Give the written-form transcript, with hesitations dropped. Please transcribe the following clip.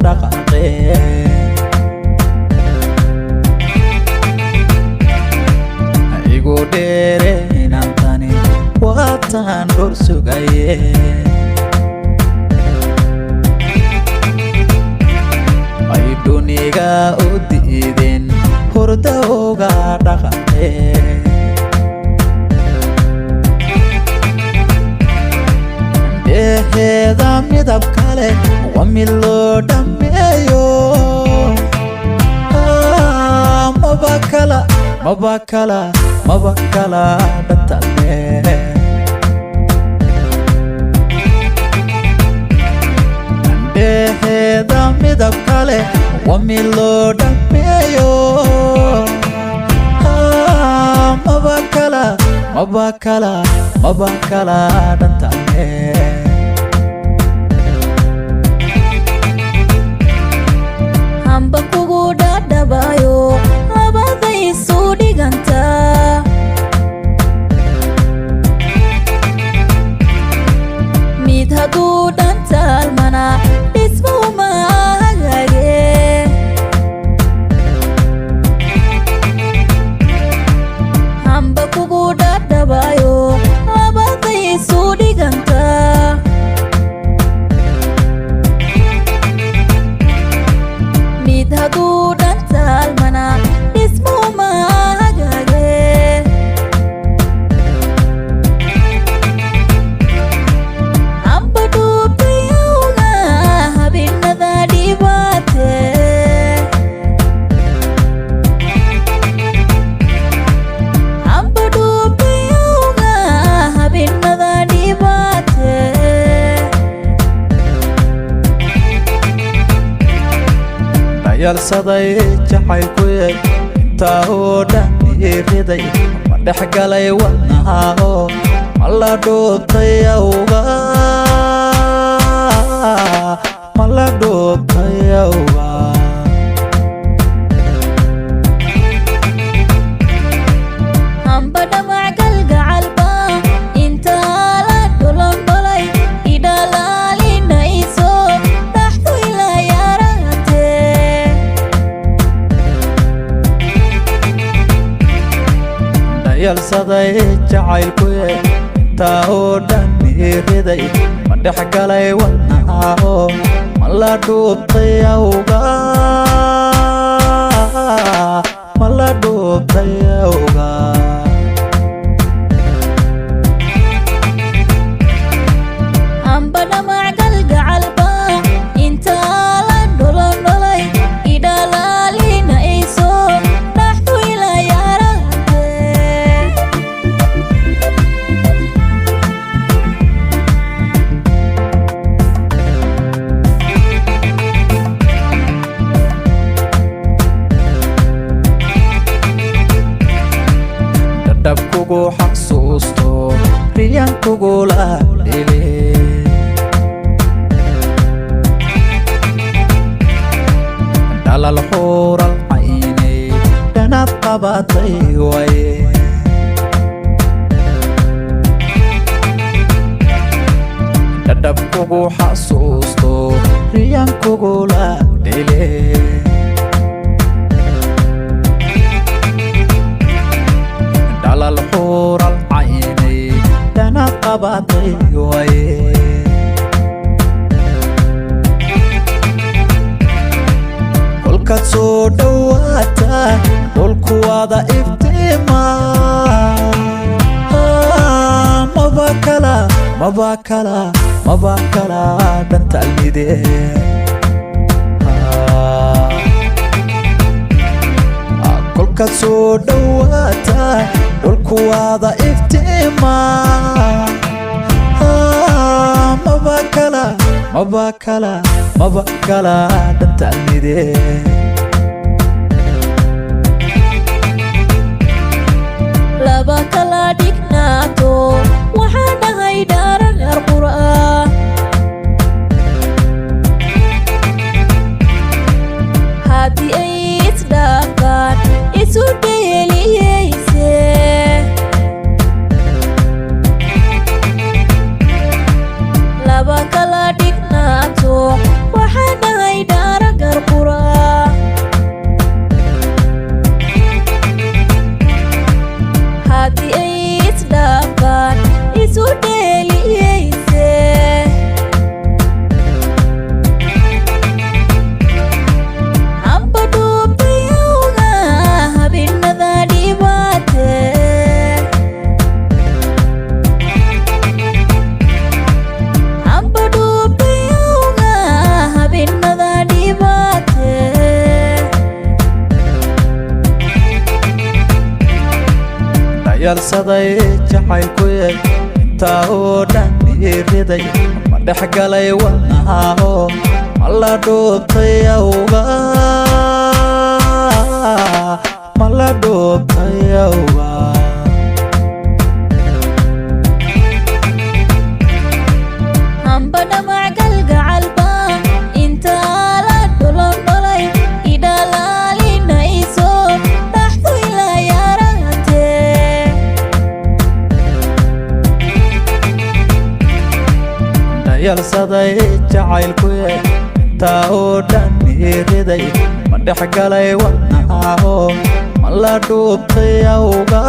dhaqaaqee. Igu dheere inantani waataan dhor sugaye. Ay dhuniga u diideen hurda uga dhaqaaqee. Dheheeda midab kale waa mid loo dhammeeyo. Maba kala, maba kala, maba kala dhantalle. Dheheeda midab kale waa mid loo dhammeeyo. Maba kala, maba kala, maba kala dhantalle. Hamba kugu dhadhabayo labada isu dhigantaa. Mid hadduu dhantaalmana dhismuma hagaage. Hamba kugu dhadhabayo labada isu dhigantaa. Mid hadduu dhantaalmana dhismuma hagaage. Hamba dhuubtayowga habeenada dhibaate. Hamba dhuubtayowga habeenada dhibaate. Dhayalsaday jacaylkuye intaa oo dhan ii riday, ma dhex galay wadnaha oo ma la dhuubtay awga, ma la dhuubtay awga. Hamba dhamac galgacalba intaa la dholondholay idhalaalinayso dhaxdu ilaa yaraatee. Dhayalsaday jacaylkuye intaa oo dhan ii riday, ma dhex galay wadnaha oo ma la dhuubtay awga, ma la dhuubtay awga. Hamba dhamac galgacalba intaa la dholondholay idhalaalinayso dhaxdu ilaa yaraatee. Dhadhab kugu xasuusto riyan kugula dhile. Dhalal xuural caynay dhanaad qabatay waye. Dhadhab kugu xasuusto riyan kugula dhile. Dhalal xuural caynay dhanaad qabatay waye. Kolkaad soo dhowaata dhulku wada iftiima. Maba kala, maba kala, maba kala dhantaalmide. Kolkaad soo dhowaata dhulku wada iftiima. Maba kala, maba kala, maba kala dhantaalmide. Laba kala dhignaato waxaan dhahay dhaaran arqur'aa. Haddii ay isdhaafaan isu dheeliyeyse. Laba kala dhignaato waxaan dhahay. Dhayalsaday jacaylkuye, intaa oo dhan iriday, ma dhex galay wadnaha oo ma la dhuubtay awga, ma la dhuubtay awga? Hamba dhamac galgacalba intaa la dholondholay idhalaalinayso dhaxdu ilaa yaraantee. Dhayalsaday jacaylkuye, intaa oo dhan iriday, ma dhex galay wadnaha oo ma la dhuubtay awga.